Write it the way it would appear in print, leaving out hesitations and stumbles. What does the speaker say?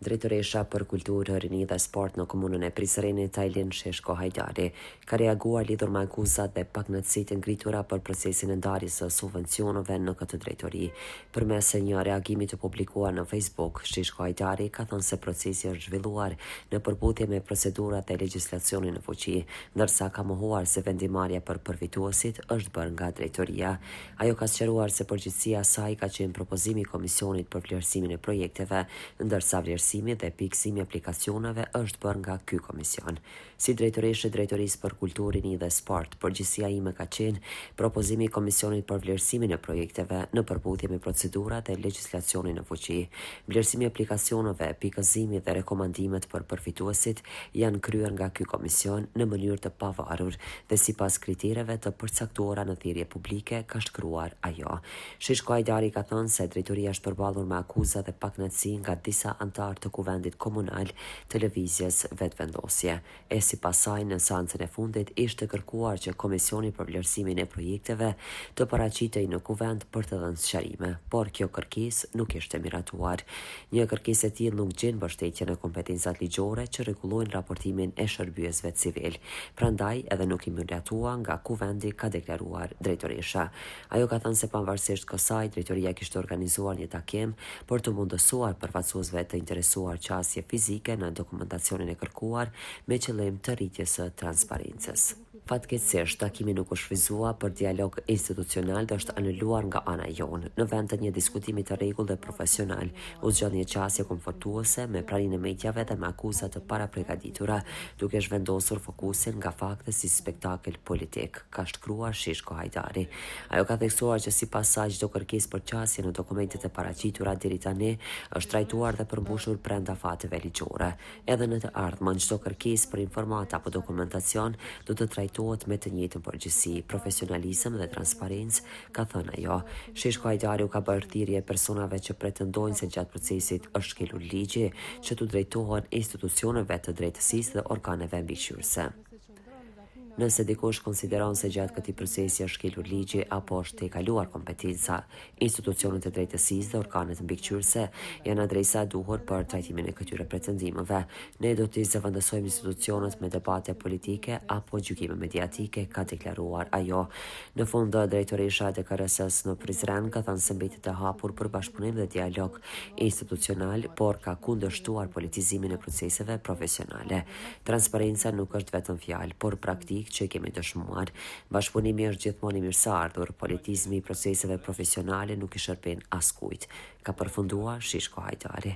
Drejtoresha për Kulturë, Rini dhe Sport në Komunën e Prizrenit, Ajlin Sheshko Hajdari, ka reaguar lidhur me akuzat dhe pakënaqësitë e ngritura për procesin e ndarjes së subvencioneve në këtë drejtori. Përmes një reagimi të publikuar në Facebook, Sheshko Hajdari ka thënë se procesi është zhvilluar në përputhje me procedurat dhe legjislacionin në fuqi, ndërsa ka mohuar se vendimmarrja për përfituesit është bërë nga drejtoria. Ajo ka sqaruar se përgjegjësia e saj ka qenë propozimi i Komisionit për vlerësimin e projekteve, ndërsa vlerësimi dhe pikëzimi i aplikacioneve është bërë nga ky komision. Si drejtoreshë e Drejtorisë për Kulturë, Rini dhe Sport, përgjegjësia ime ka qenë propozimi i Komisionit për vlerësimin e projekteve në përputhje me procedurat dhe legjislacionin në fuqi. Vlerësimi i aplikacioneve, pikëzimi dhe rekomandimet për përfituesit janë kryer nga ky komision në mënyrë të pavarur dhe sipas kritereve të përcaktuara në thirrje publike, ka shkruar ajo. Sheshko Hajdari ka thënë se drejtoria është përballur me akuza dhe pakënaqësi nga disa anëtarë të Kuvendit Komunal të Lëvizjes Vetëvendosje. E sipas saj, në seancën e fundit ishte kërkuar që Komisioni për Vlerësimin e Projekteve të paraqitej në Kuvend për të dhënë sqarime, por kjo kërkesë nuk ishte miratuar. Një kërkesë e tillë nuk gjen mbështetje në kompetencat ligjore që rregullojnë raportimin e shërbyesve civilë, prandaj edhe nuk u miratua nga Kuvendi, ka deklaruar drejtoresha. Ajo ka thënë se pavarësisht kësaj, drejtoria kishte organizuar një takim për t'u mundësuar përfaqësuesve të interesuar qasje fizike në dokumentacionin e kërkuar me qëllim të rritjes së transparencës. Fatkeqësisht, takimi nuk u shfrytëzua për dialog institucional dhe është anuluar nga ana jonë. Në vend të një diskutimi të rregullt dhe profesional, u zgjodh një qasje konfrontuese me praninë e mediave dhe me akuza të parapërgatitura, duke zhvendosur fokusin nga faktet si spektakël politik, ka shkruar Sheshko Hajdari. Ajo ka theksuar që sipas saj çdo kërkesë për qasje në dokumentet e paraqitura deri tani është trajtuar dhe përmbushur brenda afateve ligjore. Edhe në të ardhmen, çdo kërkesë për informata apo dokumentacion do të trajtohet me të njëjtën përgjegjësi, profesionalizëm dhe transparencë, ka thënë ajo. Sheshko Hajdari u ka bërë thirrje personave që pretendojnë se gjatë procesit është shkelur ligji, që t'u drejtohen institucioneve të drejtësisë dhe organeve mbikëqyrëse. Nëse dikush konsideron se gjatë këtij procesi është shkelur ligji apo është tejkaluar kompetenca, institucionet e drejtësisë dhe organet mbikëqyrëse janë adresa e duhur për trajtimin e këtyre pretendimeve. Ne do t'i zëvendësojmë institucionet me debate politike apo gjykime mediatike, ka deklaruar ajo. Në fund, drejtoresha e DKRS-së në Prizren ka thënë se mbetet e hapur për bashkëpunim dhe dialog institucional, por ka kundërshtuar politizimin e proceseve profesionale. Transparenca nuk është vetëm fjalë, por praktikë që e kemi dëshmuar. Bashkëpunimi është gjithmonë i mirëseardhur, politizimi i proceseve profesionale nuk i shërben askujt, ka përfunduar Sheshko Hajdari.